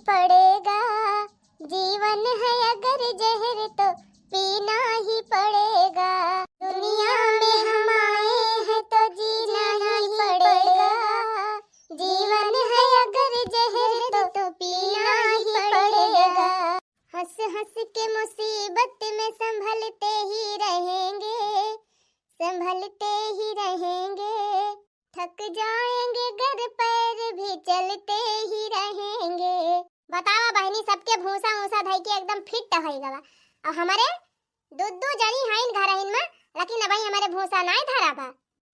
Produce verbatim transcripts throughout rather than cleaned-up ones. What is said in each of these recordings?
पड़ेगा। जीवन है अगर जहर तो पीना ही पड़ेगा। दुनिया में हम आए हैं तो जीना ही पड़ेगा। जीवन है अगर जहर तो पीना ही पड़ेगा। हंस हंस के मुसीबत में संभलते ही रहेंगे, संभलते ही रहेंगे। थक जाएंगे गर पैर भी चलते ही रहेंगे। बतावा बहिनी, सबके भूसा ऊसा धई के एकदम फिट होइ गवा। अउ हमरे दू दू जनी हइन घरहिन में, लेकिन अबही हमरे भूसा नाय धरा बा।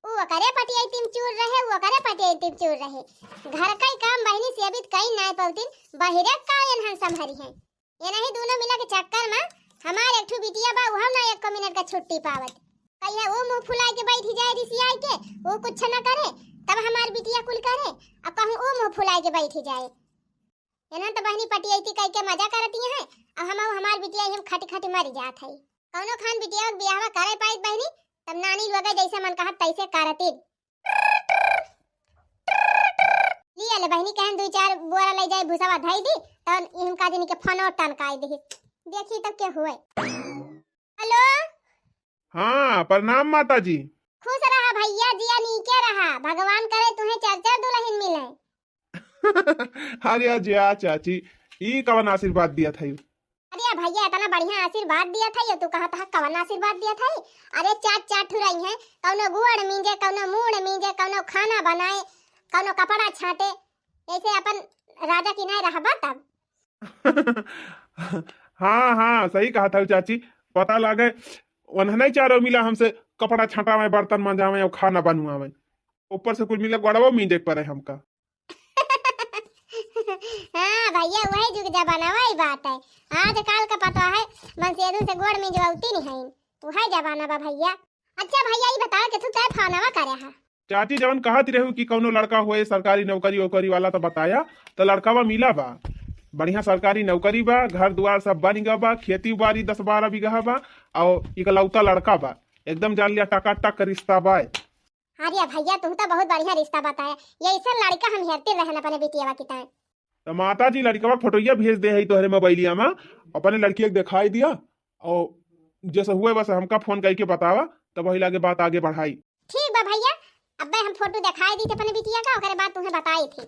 ऊ ओकरे पटियाई तिम चूर रहे, ऊ ओकरे पटियाई तिम चूर रहे। घर कई काम बहिनी से अभी कई नाय पौतिन, बहिरे का एनहन संभरी हैं। ये नहीं दोनों मिला के चक्कर में हमार एक ठो बिटिया बा, उहव ना एको मिनट का छुट्टी पावत। कहिया वो मुंह फुलाए के बैठी जाए रिसियाए के, वो कुछ न करे, तब हमार बिटिया कुल करे, अब कहूँ वो मुंह फुलाए के बैठी जाए। एनहन तो बहिनी पटियाई ती कह के मजा करती हैं, अब हम हमार बिटिया हम खट खट मर जात है। कौनो खान बिटिया के बियाहवा करे पाइत बहिनी, तब नानी लोग जैसे मन कहत तैसे करती। लिया ले बहिनी, कहन दुई चार बोरा ले जाए भूसावा धई दी, तब इनका दिन के फोनो टनकाई दी। देखी तब के हुए। हेलो। हाँ, प्रणाम माता जी। खुश रहा भैया, जिया नीके रहा, भगवान करे तुहें चार चार दुल्हन मिले। अरे जिया चाची, ई कवन आशीर्वाद दिया था? अरे भैया, इतना बढ़िया आशीर्वाद दिया था, ये तू कहा था कवन आशीर्वाद दिया था? अरे चार चार ठुराई है, कौनो गुड़ मींजे, कौनो मूड़ मींजे, कौनो खाना बनाए, कौनो कपड़ा छाटे, ऐसे अपन राजा की नहीं रहबा तब। हाँ हाँ, सही कहा था चाची। पता लागे उन्हें चारों मिला हमसे कपड़ा छटावे, बर्तन मंजावे और खाना बनवावे, ऊपर से कुछ मिला गोड़वा मींजे के पड़े हमका। हाँ भैया, वही जुग जमाना वही बात है। आजकल का पता है, मनसेधु से गोड़ में जो औती नहीं है, वही जमाना बा भैया। अच्छा भैया, ये बताओ कि तू क्या फोनवा करे हा? चाची, जवन कहत रहू कि कौनो लड़का होए सरकारी नौकरी वोकरी वाला तो बताया, तो लड़कावा मिला बा, बढ़िया सरकारी नौकरी बा, घर दुआर सब बन गवा बा, खेती बाड़ी दस बारह बीघा बा, और इकलौता लड़का बा, एकदम जान लिया टकाटक रिश्ता बा। अरे भैया, तू तो बहुत बढ़िया रिश्ता बताया, ये ऐसा लड़का हम हेरते रहन अपने बिटियावा की ताए। तो माता जी, लड़कवा फोटोइया भेज दे है तोहरे मोबाइलिया में, अपने लड़की के दिखाई दिया, और जैसे हुए बस हमका फोन करके बतावा, तब वही लागे बात आगे बढ़ाई। ठीक बा भैया, अब्बे हम फोटो दिखाई दी थे अपने बिटिया का, ओकरे बाद तुम्हें बताई थी।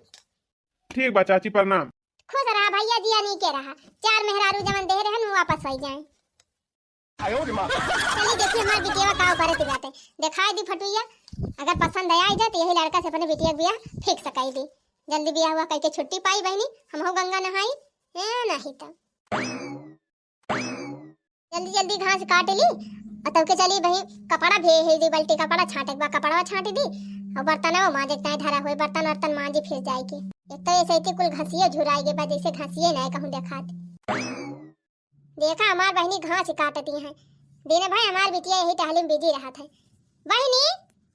ठीक बा चाची, प्रणाम। खुश रहा भैया, जिया नीके रहा, चार मेहरारू जवन दे रहन वो वापस हो जाए। चली देखी हमार बिटिया का करे के जाते, दिखाई दी फोटोइया, अगर पसंद आई जाए तो यही लड़का से अपने बिटिया के बियाह फिक्स कर दी। जल्दी बियाह हुआ करके छुट्टी पाई बहनी, हम हो गंगा नहाई। ए नहीं तो जल्दी जल्दी घास काट ली और तब के चली बही कपड़ा भी है दी, बल्टी कपड़ा छाटे के बा, कपड़ा छाट दी और बर्तनवा मांजे के ताई धरा हुए, बर्तन वर्तन मांजी फिर जाए के। एक तो ऐसे ही कुल घसिए झुराए के बा, जैसे घसिए नहीं कहूँ देखात। देखा हमार बहनी घास काटती हैं। दिन भर हमार बिटिया यही टहली में बिजी रहत है। बहनी,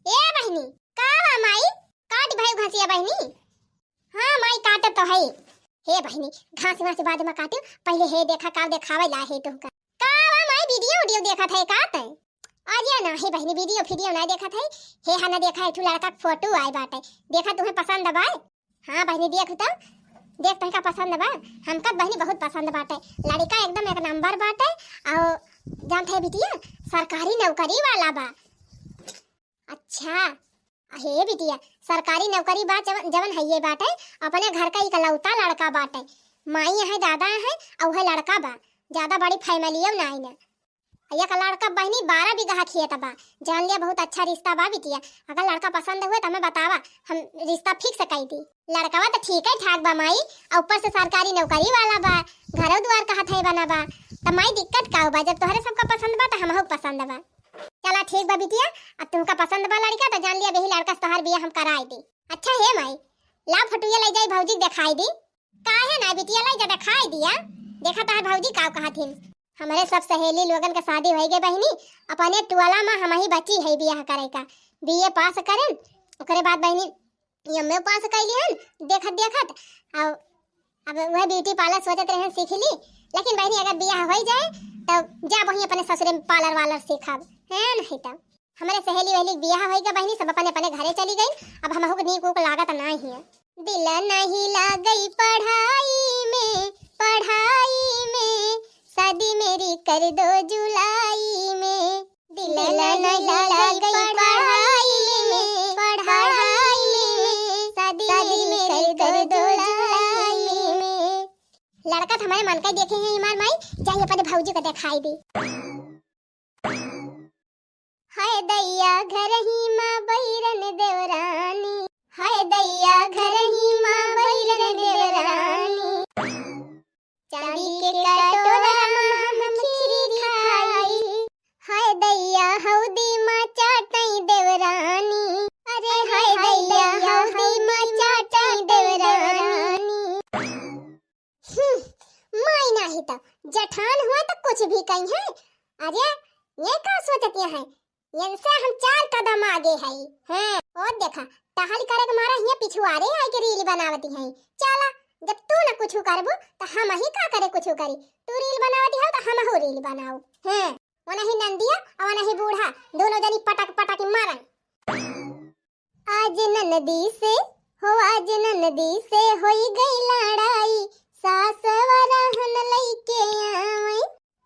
ए बहनी, का बा माई? काट भाई घसिया बहनी। हाँ माई, काटत तो है। हे बहनी, घास वास बाद में काटू, पहले हे देखा का देखावे ला है तुमका। का बा माई, वीडियो उडियो देखत है का तै? अरे ना हे बहनी, वीडियो फीडियो ना देखत है। हे हा ना देखा, एक ठो लड़का के फोटो आए बाटे, देखा तुम्हें पसंद बा? हाँ बहनी, देख तो, देख तनका पसंद बा। हमका बहनी बहुत पसंद बाटे, लड़का एकदम एक नंबर बाटे। और जानत है बिटिया, सरकारी नौकरी वाला बा। अच्छा, हे बिटिया, सरकारी नौकरी बा जवन, जवन हइये बाटे, अपने घर का इकलौता लड़का बाटे। माई है, दादा है, और वह लड़का बा, ज्यादा बड़ी फैमिलियो ना आई ना। एक लड़का बहनी बारह बीघा खेत बा, जान लिया बहुत अच्छा रिश्ता बा बिटिया। अगर लड़का पसंद हुए तो हमें बतावा, हम रिश्ता फिक्स कर दी। लड़कवा तो ठीक है ठाक बा माई, और ऊपर से सरकारी नौकरी वाला बा, घरो दुआर कहत है बना बा, तो माई दिक्कत का बा? जब तोहरे सबका पसंद बा तो हमहू के पसंद बा। चला ठीक बा बिटिया, अब तुमका पसंद बा लड़का तो जान लिया यही लड़का से तोहार बियाह हम कराई दी। अच्छा हे माई, ला फोटुया ले जाई भौजी के दिखाई दी। काहे ना बिटिया, लाई जा दिखाई दिया। देखा तोहार भौजी का कहत हिन। हमरे सब सहेली लोगन के शादी होइ गए बहिनी, अपने टोला में हम ही बची है बियाह करे का। बीए पास करेन, ओकरे बाद बहिनी एमए पास कैली हन। देखत देखत अब, अब वह ब्यूटी पार्लर सोचत रहे सीख ली, लेकिन बहिनी अगर बियाह होइ जाए तो जा वहीं अपने ससुरे में पार्लर वालर सीखब, है नहीं तब। हमरे सहेली वहेली के बियाह होई गए बहिनी, सब अपने अपने घरे चली गई। अब हमहू के नीक उक लागत नाही है। दिल नहीं लागई पढ़ाई पढ़ाई में, शादी मेरी कर दो जुलाई में। दिल नहीं लगी पढ़ाई में, पढ़ाई में, शादी मेरी कर दो जुलाई में। लड़का तो हमारे मन का देखे हैं हमार माई, जाई अपने भौजी का दिखाई दी। हाय दैया घर ही माँ बैरन देवरानी, हाय दैया घर ही माँ बैरन देवरानी। चांदी के कटोरा में हम खीरी खाई, हाय दैया हौदी माँ चाटई देवरानी। अरे हाय दैया हौदी माँ चाटई देवरानी। हम्म, माई नाही त जेठान हुआ त कुछ भी कही है। अरे ये का सोचती है, इनसे हम चार कदम आगे है। हाँ, और देखा, टहल करे के मारा हिया पिछुआरे आई के रील बनावती है। चला, जब तू न कुछ करबू त हम ही का करे कुछ करी। तू रील बनावती हो त हम हो रील बनाओ। हाँ, वो नहीं नंदिया और नहीं बूढ़ा, दोनों जनी पटक पटक मारन। आज ननदी से, हो आज ननदी से होई गई लड़ाई, सास वराहन लइके आवई।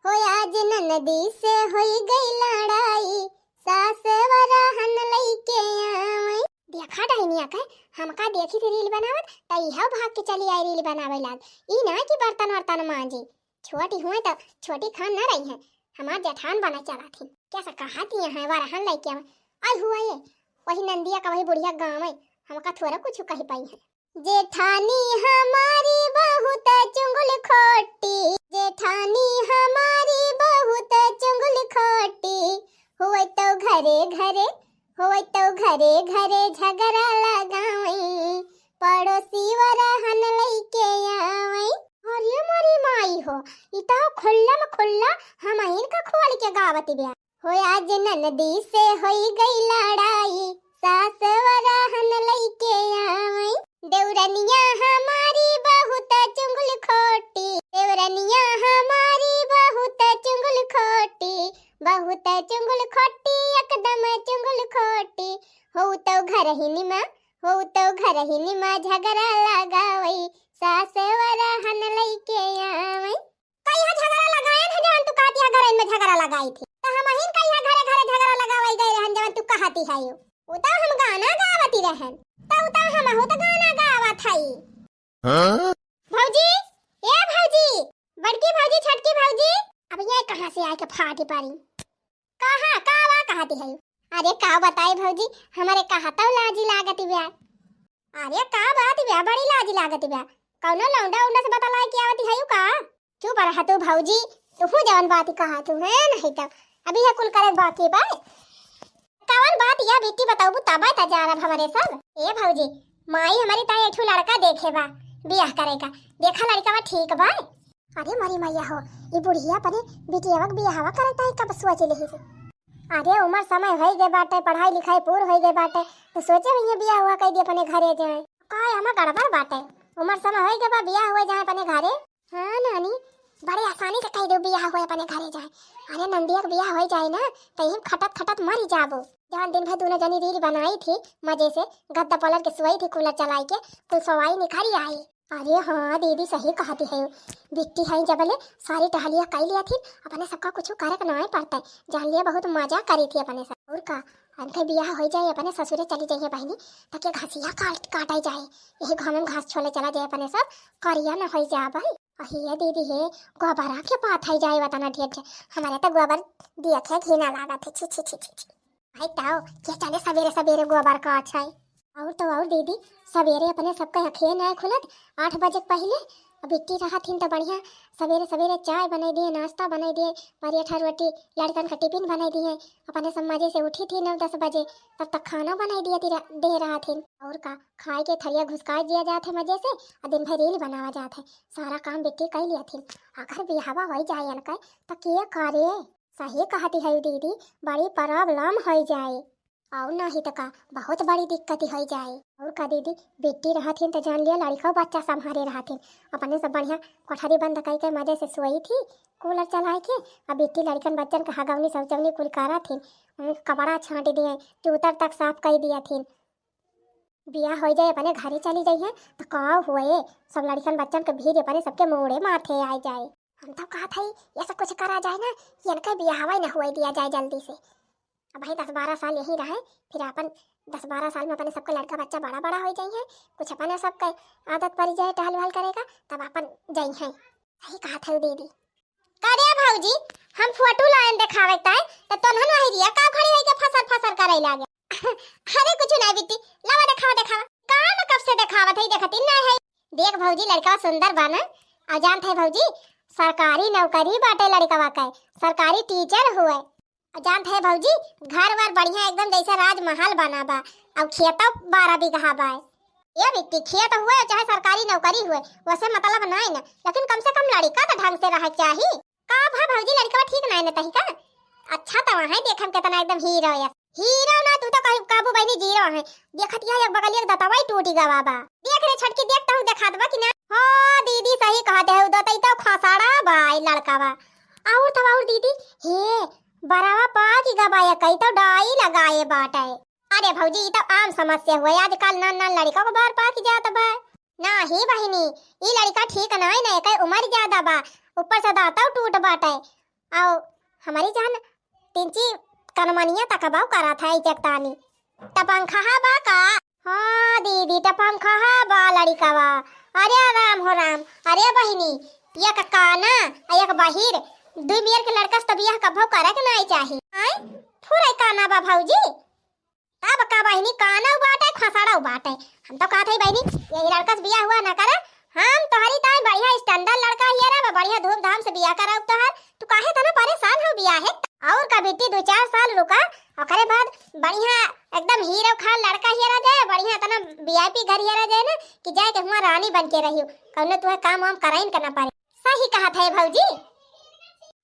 हो आज ननदी से होई गई लड़ाई, सास वराहन लइके आवई। देखा डहनिया के, हमका देखी थी रील बनावत, त इहो भाग के चली आई रील बनावे लाग। ई ना कि बर्तन वर्तन मांजी। छोटी हुए त छोटी खान ना रही है, हमार जेठान बना चला थी। कैसा कहा दिया है वरहन लइके आवे। आई हुआ ये, वही नंदिया का वही बुढ़िया गाँव है, हमका थोड़ा कुछ कही पाई है। जेठानी हमारी बहुत चुंगल खोटी, जेठानी हमारी बहुत चुंगल खोटी, हुए तो घरे घरे, हुए तो घरे घरे झगड़ा लगावई, पड़ोसी वरहन लइके आवई। अरे मोरी माई हो, ई तो खुल्लम खुल्ला हमहिन का खोल के गावत बिया। हो आज ननदी से होई गई लड़ाई, सास वराहन लइके आवई। देवरनिया हमारी बहुत चुंगल खोटी, देवरनिया हमारी बहुत चुंगल खोटी, बहुत चुंगल खोटी, एकदम चुंगल खोटी। हो तो घर ही निमा, हो तो घर ही निमा झगड़ा लगावई, सास वराहन लइके आवई। कहिया झगड़ा लगायन है जवन तू कहती है घरन में झगड़ा लगाई थी। त हमहिन कहिया घरे घरे झगड़ा लगावई गए रहन जवन तू कहती है यू। उ त हम गाना गावती रहन। त उ त हमहू त गाना गावत हई। हाँ? भौजी, ए भौजी, बड़की भौजी, छोटकी भौजी, अब ये कहाँ से आके फाटी पड़ी? कहाँ, का बा कहती है? अरे का बताई भौजी, हमारे कहा तो लाजी लागत बा। अरे का बात बा, बड़ी लाजी लागत बा। कौनो लौंडा उंडा से बतलाए के आवती है का? चुप रह तू भौजी, तू जवन बात कहा तू है नहीं तो अभी है कुल करे बाकी बा। कवन बात या बिट्टी बताबू तबे त जानब हमरे सब। ए भौजी, माई हमारी ताई एक ठो लड़का देखे बा बियाह करे का। देखा लड़का बा ठीक बा। अरे मरी मैया हो, ई बुढ़िया अपने बिटियावा के बियाहवा करे ताई कब सोच लेही से। अरे उमर समय होई गए बाटे, पढ़ाई लिखाई पूर होई गए बाटे, तो सोचे भैया बियाह हुआ कह दी अपने घरे जाए। का हमें गड़बड़ बाटे, उमर समय होई गए बा बियाह हुआ जाए अपने घरे। हाँ नानी, बड़े आसानी से कह दो बियाह हुआ अपने घरे जाए। अरे नंदिया के बियाह हो जाए ना, तो हम खटत खटत मरी जाबो। जवन दिन भर दोनों जनी रील बनाई थी मजे से, गद्दा पलट के सोई थी कूलर चलाई के, कुल सवाई निखरी आई। अरे हाँ दीदी, सही कहती है, बिट्टी है जबले सारी टहलिया कई लिया थी, अपने सबका कुछ करे के नाई पड़ते, जान लिया बहुत मजा करी थी अपने सब। और का, अनके बियाह हो जाए अपने ससुरे चली जाइए बहनी, ताकि घासिया काट काटा जाए, यही घाम में घास छोले चला जाए अपने सब, करिया न हो जा भाई। अही ये दीदी हे, गोबरा के पात है जाए वतना ढेर ढेर, हमारे तो गोबर दिया थे घिना लागत है, छी छी छी छी छी। भाई ताओ, के चले सबेरे सबेरे गोबर काट है। और तो और दीदी, सबेरे अपने सबके अखिए ना खुलत, आठ बजे के पहले बिट्टी रहत हिन तो बढ़िया सबेरे सबेरे चाय बनाई दिए, नाश्ता बनाई दिए, पराठा रोटी, लड़कन का टिफिन बनाई दिए। अपने सब मजे से उठी थी नौ दस बजे, तब तक खाना बनाई दिया ती-, दे रहत हिन। और का, खाए के थरिया घुसकाई दिया जात है मजे से, और दिन भर रील बनावा जात है, सारा काम बिट्टी कर लिया थी। अगर बिहावा हो जाए अनके तो के करे? सही कहती है दीदी, बड़ी प्रॉब्लम हो जाए। और नाही तो का, बहुत बड़ी दिक्कत हो जाए। और का दीदी, बिट्टी रहत हिन तो जान लिया लड़का बच्चा संभारे रहत हिन। अपने सब बढ़िया कोठरी बंद कई के मजे से सोई थी, कूलर चलाए के। अब बिट्टी लड़कन बच्चन का हगौनी शौचौनी कुल करत हिन, उनके कपड़ा छांट दिए, जूतर तक साफ कर दिया थिन। बियाह होइ जाए, अपने घरे चली जइहैं, त का हुए, सब लड़िकन बच्चन के भीड़ अपने सबके मूड़े माथे आइ जाए। हम तउ कहत हई, ये सब कुछ करा जाए ना, कि इनके बियाहवा ही न हुए दिया जाए जल्दी से। अबहीं दस बारह साल यहीं रहैं, फिर आपन दस बारह साल में अपने सबके लड़का बच्चा बड़ा बड़ा होइ जइहैं, कुछ अपने सबके आदत परि जाए टहल वहल करे का, तब आपन जइहैं। सही कहत हऊ दीदी। का रे भौजी, हम फोटो लाएन देखावे ताई, त तोन्हन वही रिया का खड़ी होइके फसर फसर करै लागे। अरे कुछ नाहीं बिट्टी, लावा देखावा, देखावा। का न कब से देखावत हई, देखत ही नाहीं हई। देख भौजी, लड़का सुंदर बा ना। अउर जानत हई भौजी, सरकारी नौकरी बाटे लड़कवा के, सरकारी टीचर हुए। अउर जानत हई भौजी, घर वर बढ़िया एकदम जैसे राजमहल बना बा, अउर खेतो बारह बीघा बा। ए बिट्टी, खेत हुए चाहे सरकारी नौकरी हुए, वसे मतलब नाहीं ना, लेकिन कम से कम लड़का त ढंग से रहे चाही। का भा भौजी, लड़कवा ठीक नाहीं न तही का? अच्छा त वहाँ देखम केतना एकदम हीरो या। हीरो ना, तू तो कही, कहबू बहिनी जीरो है। देखत यह एक बगल एक दतवा ही टूटी गवा बा। देख रे छोटकी, देख तहू देखात बा कि ना? हाँ दीदी सही कहत हऊ, दतई तो खसड़ा बा ई लड़कवा। अउर तब अउर दीदी, हे बरावा पाकि गवा, एकई तो डाई लगाए बाटे। अरे भौजी, ई तो आम समस्या हुए, आजकल नान नान लड़िका को बार पाकि जात बा। नाहीं बहिनी, ई लड़िका ठीक नाहीं न, एकर उमर ज्यादा बा, ऊपर से दांतौ टूट बाटे। अउ हमरी जान तिनची कनमनिया तकबौ करत है, इचक तानी। टपंखहा बा का? हाँ दीदी, टपंखहा बा लड़िकवा। अरे राम हो राम, अरे बहिनी, एक काना, एक बहिर, दुइ मेर के लड़का से त बियाह कभौ करे के नाहीं चाही। आय, फुरै काना बा भौजी। तब का बहिनी, कानौ बाटे, खसड़ौ बाटे। हम तो कहत हई बहिनी, यही लड़का से बियाह हुआ ना करे। हम तोहरी ताई बढ़िया standard लड़का हियरा बा, बढ़िया धूमधाम से बियाह कराउब तोहार। तू काहे इतना परेशान हौ बियाह है? अउर का बिट्टी, दो चार साल रुका, ओकरे बाद बढ़िया एकदम हीरो खान लड़का हियरा जाए, बढ़िया इतना VIP घर हियरा जाए ना कि जाए के हुआं रानी बन के रहियो, कौनो तुहे काम वाम कराइन के ना पड़े। सही कहत है भौजी।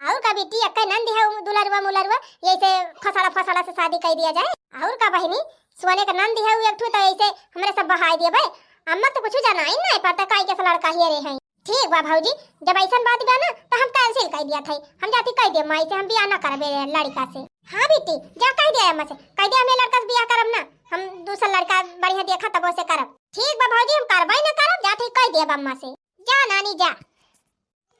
अउर का बिट्टी, एक्कै नंद है उ दुलरुआ मुलरुआ, यही से फसड़ा फसड़ा से शादी कइ दिया जाए। अउर का बहिनी, सोने का नंद है उ एक ठो, तो यही से हमरे सब बहाई दिए भाई। अम्मा तो कुछ जनाइन नाहीं पड़ता, काई के लड़का हियरे हैं। ठीक बा भौजी, जब अइसन बात बा ना, तो हम cancel कइ दिया था, हम जाती कहि दे माई से, हम बियाह ना करबे लड़िका से। हाँ बिट्टी, जा कहि दे अम्मा से, कहि दे हमें लड़का से बियाह करब ना, हम दूसर लड़का बढ़िया देखा तब ओसे करब। ठीक बा भौजी, हम करबे ना करब, जाती कहि दे अम्मा से। जा नानी जा।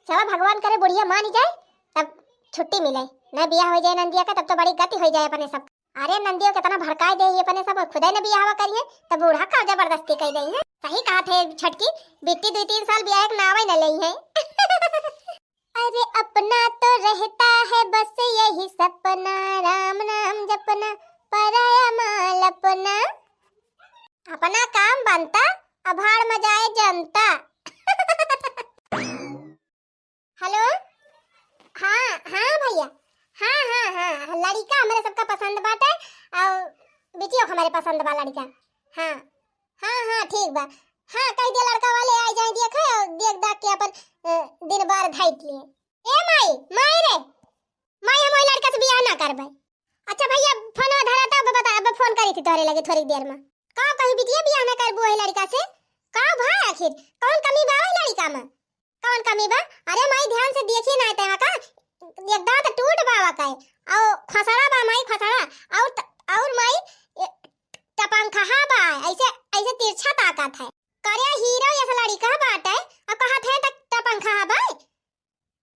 चला भगवान करे बुढ़िया मानी जाए, तब छुट्टी मिले, न बियाह होइ जाए नंदिया के, तब तो बड़ी गति होइ जाए अपने सब। अरे नंदियो केतना भड़काए देइहैं अपने सब, खुदै न बियाहवा करिहैं, तब बूढ़ा का जबरदस्ती कइ देइहैं। सही कहत है छोटकी, बिट्टी दुइ तीन साल बियाह के नावै न लेइहैं। अरे अपना तो रहता है बस यही सपना, राम नाम जपना, पराया माल अपना। अपना काम बनता, अभाड़ में जाए जनता। हेलो, हाँ हाँ भइया, हाँ हाँ हाँ, लड़िका हमरे सबका पसंद बाटे, अउर बिटियो हमरे पसंद बा लड़िका। हाँ हाँ हाँ, ठीक बा। हाँ, कहि दे लड़का वाले आइ जाए, देखे अउर देख दाख के अपन, अ, दिन बार धाइ लिए। ए माई, माई रे, माई, हम ओइ लड़िका से बियाह ना करबै। अच्छा भइया, फोनवा धरा त, अब बता, अब फोन करी थी तोहरे लगे थोड़ी देर में। का कही बिटिया, बियाह ना करबू ओइ लड़िका से? का भा आखिर? कौन कमी बा ओइ लड़िका में? कौन कमी बा? अरे माई, ध्यान से देखी ना, तैं का एक दांत टूट बा ओकै, अउ खसड़ा बा माई, खसड़ा, अउर त-, अउर माई, ए, टपंखहा बा, ऐसे, ऐसे तिरछा ताकत है। करे हीरो ऐसा लड़िका बाटे, अउ कहत है त-, टपंखहा बा।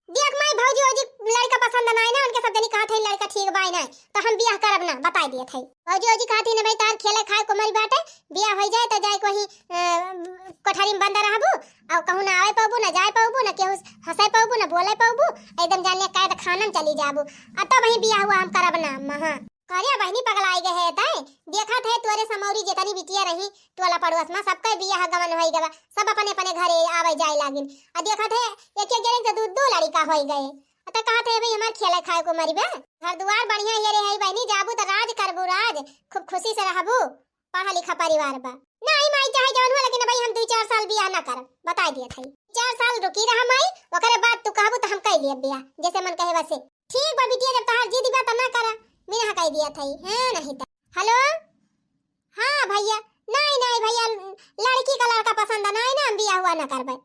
देख माई, भौजी ओजी लड़िका पसंद नाई ना, उनके सब जनी कहत है लड़िका ठीक बाय ना, त हम बियाह करब ना, बताई दियत है। भौजी ओजी कहत है ना भाई, तार खेले खाए के उमर बाटे, बियाह होइ जाए त जाए के वही, अ, कोठरी में बंद रहबू, अउ कहूँ ना आवे पउबू, ना जाए पउबू, ना केहू हंसे पउबू, ना बोले पउबू, एकदम जान लिया कैद खाना में चली जाबू। अ तब वही बियाह हुआ हम करब ना, महा। करे बहिनी पगलाइ गए है तै, देखत है तोरे समौरी जेतनी बिटिया रही, टोला पड़ोस में सबके बियाह गवन होइ गवा, सब अपने अपने घरे आवे जाए लागिन। अ देखत है एक एक जने के दू दू लड़िका होइ गए। अ त कहत है भाई हमार खेले खाए के उमर बा, घर दुआर बढ़िया हियरे है बहिनी, जाबू त राज करबू राज, खूब खुशी से रहबू, पढ़ा लिखा परिवार बा। नाई माई चाहे जवन हो, लेकिन भाई हम दुइ चार साल बियाह ना करब, बताइ दियत है। चार साल रुकी रहा माई, ओकरे बाद तू कहबू त हम कइ लियब बियाह, जैसे मन कहे वैसे। ठीक बा बिटिया, जब तोहार जिद बा त ना करा, बिना कइ दियत है, हाँ नहीं त। हेलो, हाँ भइया, नाई नाई भइया, लड़की का लड़का पसंद नाई ना, हम बियाह हुआ ना करबै।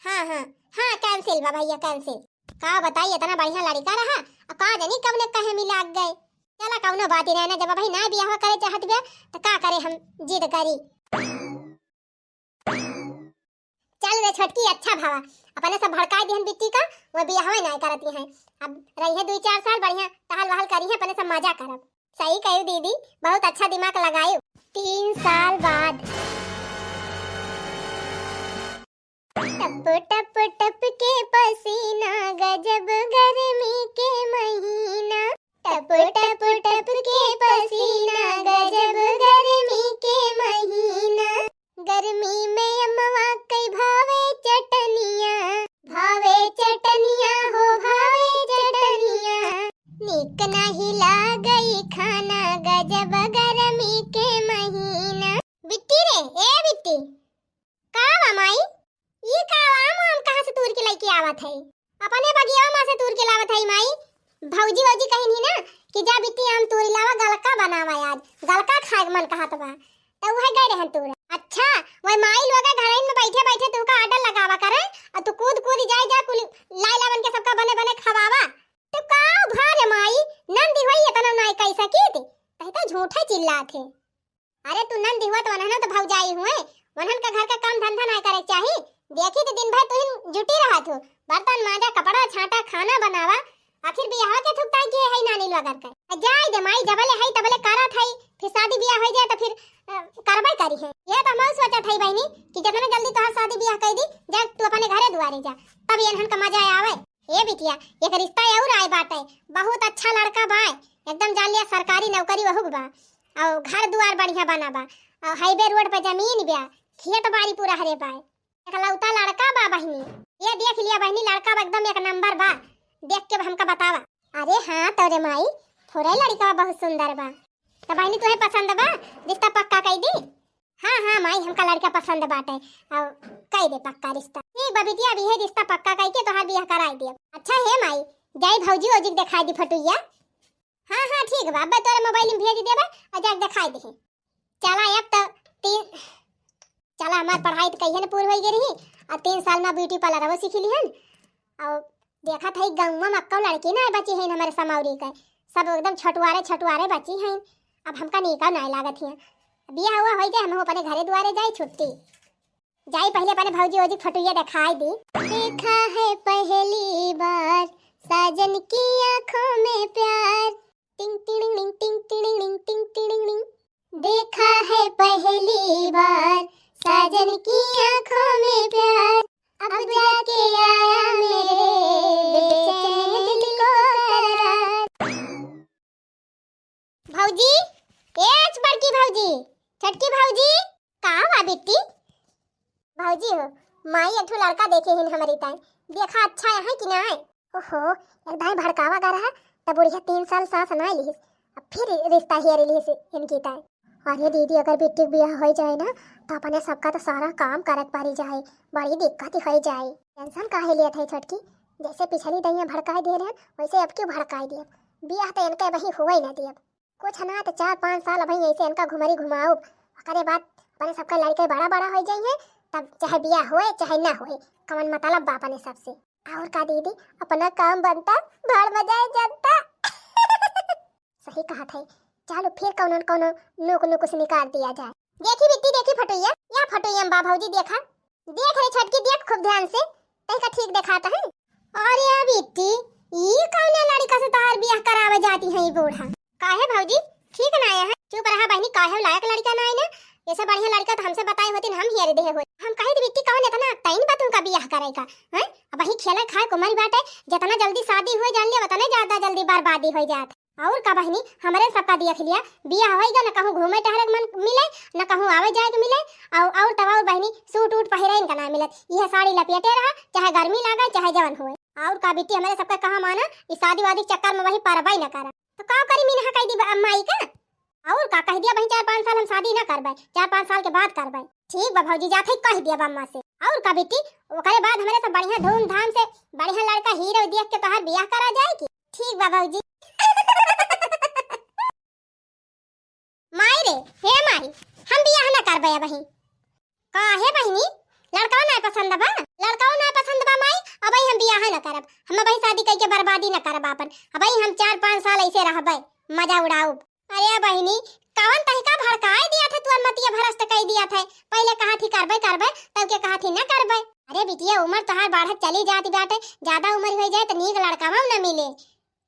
हाँ हाँ हाँ, cancel बा भइया, cancel। का बताई, इतना बढ़िया लड़िका रहा, अ का जानी कब ने कहे मिला गए। चला कौनो बात ही नाई ना, जब भाई ना बियाह करे चाहत बा त का करे, हम जिद करी। चल रे छोटकी, अच्छा भवा, अपने सब भड़काए दिहन बिट्टी का, वो बियाहवे नाय करती हैं। अब रही है दुई चार साल बढ़िया, टहल वहल करी है, अपने सब मजा करब। सही कही दीदी, बहुत अच्छा दिमाग लगायू। तीन साल बाद। टप टप टप के पसीना, गजब गर्मी के महीना। टप टप टप के पसीना, गजब गर्मी के महीना। गर्मी में अमवा कई भावे चटनिया, भावे चटनिया हो, भावे चटनिया। नीक नाही लागई खाना, गजब गर्मी के महीना। बिट्टी रे, ए बिट्टी, का बा माई? ई का आम, आम कहाँ से तूर के लइके आवत है? अपने बगियावा मा से तूर के लावत है माई। भौजी, भौजी कहिन ही ना कि जा बिट्टी आम तूरी लावा, गलका बनावा आज, गलका खाए के मन कहत बा। त उहे गए रहन तूरे। अच्छा, वही माई लोग घरइन में बैठे बैठे तू का order लगावा करे, और तू कूद कूद जाए जा कुल लाई लावन के सबका बने बने खवावा। तो का भा रे माई, नंदी होई इतना नाई कई सकी थी, कहीं तो झूठा चिल्लात है। अरे तू नंदी हुआ तो वनहन तो भौजाई हुए, वनहन का घर का काम धंधा नाय करे के चाही। देखी तो दिन भर तू ही जुटी रहत हो, बर्तन मांजा, कपड़ा छांटा, खाना बनावा, आखिर बियाह के थुकताई किए है नानी लोग घर का। आ जाए दे माई, जबले है तबले करत है, फिर शादी बियाह हो जाए तो फिर, अ, करबे करी है। ये तो हम सोचत है बहनी कि जितना जल्दी तोहार शादी बियाह कर दी, जा तू अपने घरे दुआरे जा, तब ये इनहन का मजा आवे। ए बिटिया, एक रिश्ता और आए बाटे, बहुत अच्छा लड़का बाय, एकदम जान लिया सरकारी नौकरी वहू के बा, और घर दुआर बढ़िया बना बा, और highway road पे जमीन बा, खेत बाड़ी पूरा हरे बाय, एकलौता लड़का बा बहिनी। ये देख लिया बहिनी, लड़का बा एकदम एक नंबर बा, देख के हमका बतावा। अरे हाँ तोरे माई, थोड़े लड़का बहुत सुंदर बा। तो बहिनी तुहे पसंद बा, रिश्ता पक्का कई दी? हाँ, हाँ माई, हमका लड़का पसंद बाटे, और कई दे पक्का रिश्ता। ठीक बा बिटिया, अब इहे रिश्ता पक्का कई के तोहार बियाह कराई दियब। अच्छा हे माई, जाई भौजी ओजी के देखाई दी फोटुइया। हाँ, हाँ ठीक बा, अब्बे तोरे mobile में भेज देबे और जाके देखाई दिहे। चला अब तो तीन, चला हमार पढ़ाई तो कहिए न पूरी होई गई रही, और तीन साल में beauty parlour वो सीख लिहन। और देखत है गौवा में अक्कौ लड़की ना बची है हमारे समौरी के, सब एकदम छटुआरे छटुआरे बची हैं। अब हमका नीका नाय लागत है, बियाह हुआ हो जाए, हम अपने घरे दुआरे जाए छुट्टी। जाई पहले अपने भौजी ओजी फोटुइया देखाई दी। देखा है पहली बार साजन की आंखों में प्यार, टिंग टिड़िंग टिंग टिड़िंग टिंग टिड़िंग। देखा है पहली बार साजन की आंखों में प्यार, अब जाके आया मेरे बेचैन दिल को करार। भौजी, ए बड़की भौजी, छोटकी भौजी, का हुआ बिट्टी? भौजी हो, माई एक ठो लड़का देखे हिन हमरी ताई, देखा अच्छा है कि ना है? ओहो, एक दाई भड़कावा गा रहा, तब बुढ़िया तीन साल सास ना लिहिस, अब फिर रिश्ता हेर लिहिस इनकी ताई। अरे दीदी, अगर बिट्टी के बियाह हो जाए ना, तो अपने सबका तो सारा काम करे के पड़ी जाए, बड़ी दिक्कत हो जाए। Tension काहे लेत है छोटकी? जैसे पिछली दइया भड़काए दे रहे, वैसे अब क्यों भड़काए दिए? बियाह तो इनके वही हुए ना दिए। कुछ ना तो चार पाँच साल अबही ऐसे इनका घुमरी घुमाउब, ओकरे बाद अपने सबका लड़के बड़ा बड़ा हो जाइए, तब चाहे बियाह होए चाहे ना होए, कवन मतलब बा अपने सबसे। और का दीदी, अपना काम बनता, भाड़ बजाए जनता। सही कहत है, चलो फिर कौनो न कौनो नुक नुकुस निकाल दिया जाए। देखी बिट्टी, देखी फोटोइया, या फोटोइया में बा भौजी, देखा, देख रे छोटकी, देख खूब ध्यान से, तनिका ठीक देखात है। अरे बिट्टी, ई कौने लड़का से तोहार बियाह करावे जाती है ई बूढ़ा? काहे भौजी, ठीक ना आया है? चुप रहा बहिनी, काहे लायक लड़का ना आए ना, ऐसे बढ़िया लड़का तो हमसे बताए होती ना, हम हेर देहे होती। हम कहे थे बिट्टी, कौन इतना अकताइन बा तुमका बियाह करे का, हैं? अब वही खेले खाए को मरी बाटे, जितना जल्दी शादी हुए जान लिया, उतने ज्यादा जल्दी बर्बादी हो जात। और का बहिनी, हमरे सबका देख लिया, बियाह होइगा, न कहूँ घूमे टहरे के मन मिले, न कहूँ आवे जाए के मिले, और, और तब और बहिनी सूट उट पहिरे इनका ना मिलत, यह साड़ी लपेटे रहा, चाहे गर्मी लागे चाहे जवन हुए। और का बिट्टी, हमरे सबका कहा माना, इस शादी वादी के चक्कर में वही परबई न करा। तो का करी, मिनहा कह दी बा-, माई का? और का कह दिया, वही चार पाँच साल हम शादी ना करबे, चार पाँच साल के बाद करबे। ठीक बा भौजी, जाते ही कह दिया बा अम्मा से। और का बिट्टी, ओकरे बाद हमरे सब बढ़िया धूमधाम से बढ़िया लड़का हीरो देख के तोहार बियाह करा जाए की? ठीक बा भौजी। माई रे, हे माई, हम बियाह ना करबे अबही। काहे बहिनी, लड़काओ ना पसंद बा? लड़काओ ना पसंद बा माई, अबही हम बियाह ना करब। हम अबही शादी कइके बर्बादी ना करब आपन। अबही हम चार पाँच साल ऐसे रहबे, मजा उड़ाउब। अरे बहिनी, कवन तहिका भड़काए दिया था तू मतिया भ्रष्ट कइ दिया थे। पहिले कहा थी करबे करबे, तब के कहा थी न करबे। अरे बिटिया, उमर तोहार बढ़त चली जात बाटे, ज्यादा उमर होइ जाए त नीक लड़कावा न मिले,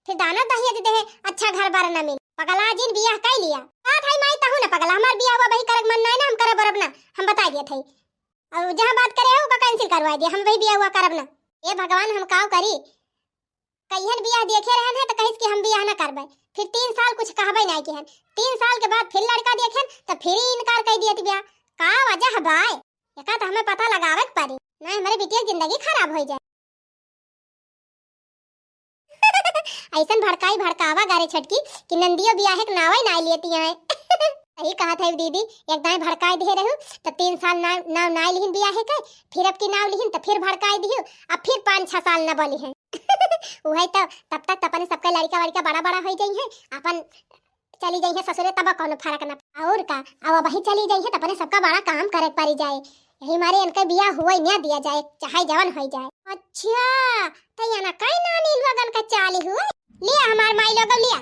फिर दाना दहेज देहे, अच्छा घर बार न मिले। पगला जिन, बियाह कइ लिया। का थाई माई, तहू न पगला, हमार बियाह हुआ बही करक मन नाई ना, हम करब बरब ना, हम बताइ दिया थाई। अउ जहाँ बात करे हो, ओका cancel करवाइ दिया, हम बही बियाह हुआ करब ना। ए भगवान, हम काव करी? कइहन बियाह देखे रहन है त कहिस कि हम बियाह न करबे, फिर तीन साल कुछ कहबे नाई किहन। तीन साल के बाद फिर लड़का देखेन त फिर ही इनकार कइ दियत बिया। का वजह बाय? एका त हमें पता लगावे के पड़ी, नाई हमरे बिटिया के जिंदगी खराब होइ जाए। अइसन भड़काई भड़कावा गारे छटकी कि नंदियो बियाहे के नावे नाई लेती हैं। सही कहा था दीदी, एक दाई भड़काई दे रहू त तीन साल नाव, नाव नाई लिहिन बियाहे के, फिर अब की नाव लिहिन त फिर भड़काई दिहू, अब फिर पाँच छह साल न बोली हैं। उहइ तो, तब तक त अपने सबका लड़का वड़का बड़ा बड़ा होइ जाई हैं, अपन चली जाई हैं ससुरे, तब कौनो फर्क न। अउर का, अब वही चली जाई हैं त अपने सबका बड़ा काम करे पड़ी जाए। यही मारे इनका बियाह हुआ ही ना दिया जाए, चाहे जवन होइ जाए। अच्छा, त यहाँ कई नानी लोगन का चाली हुए। लिया हमार माई लोगन लिया।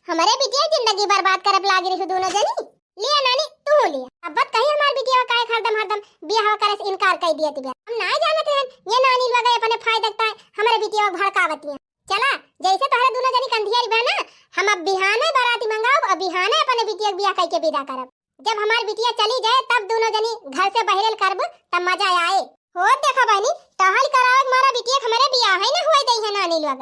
हमरे बिटिया के जिंदगी बर्बाद करब लागी रही दोनों जनी। लिया नानी, तू लिया। अब बत कही हमार बिटिया काहे हरदम हरदम बियाह करे से इनकार कइ दिया तिबिया। हम नाई जानत रहन, ये नानी लोग अपने फायदा तय हमरे बिटिया के भड़कावत हैं। चला, जैसे तोहरे दोनों जनी कंधियारी बा ना, हम अब बिहाने बाराती मंगाउब, अब बिहाने अपने बिटिया के बियाह कइके विदा करब। जब हमार बिटिया चली जाए, तब दोनों जनी घर से बहिरेल करब, तब मजा आए। हो देखा बहनी, तहल करावे के मारा बिटिया के हमरे बियाह ही ना हुए दई है नानी लोग।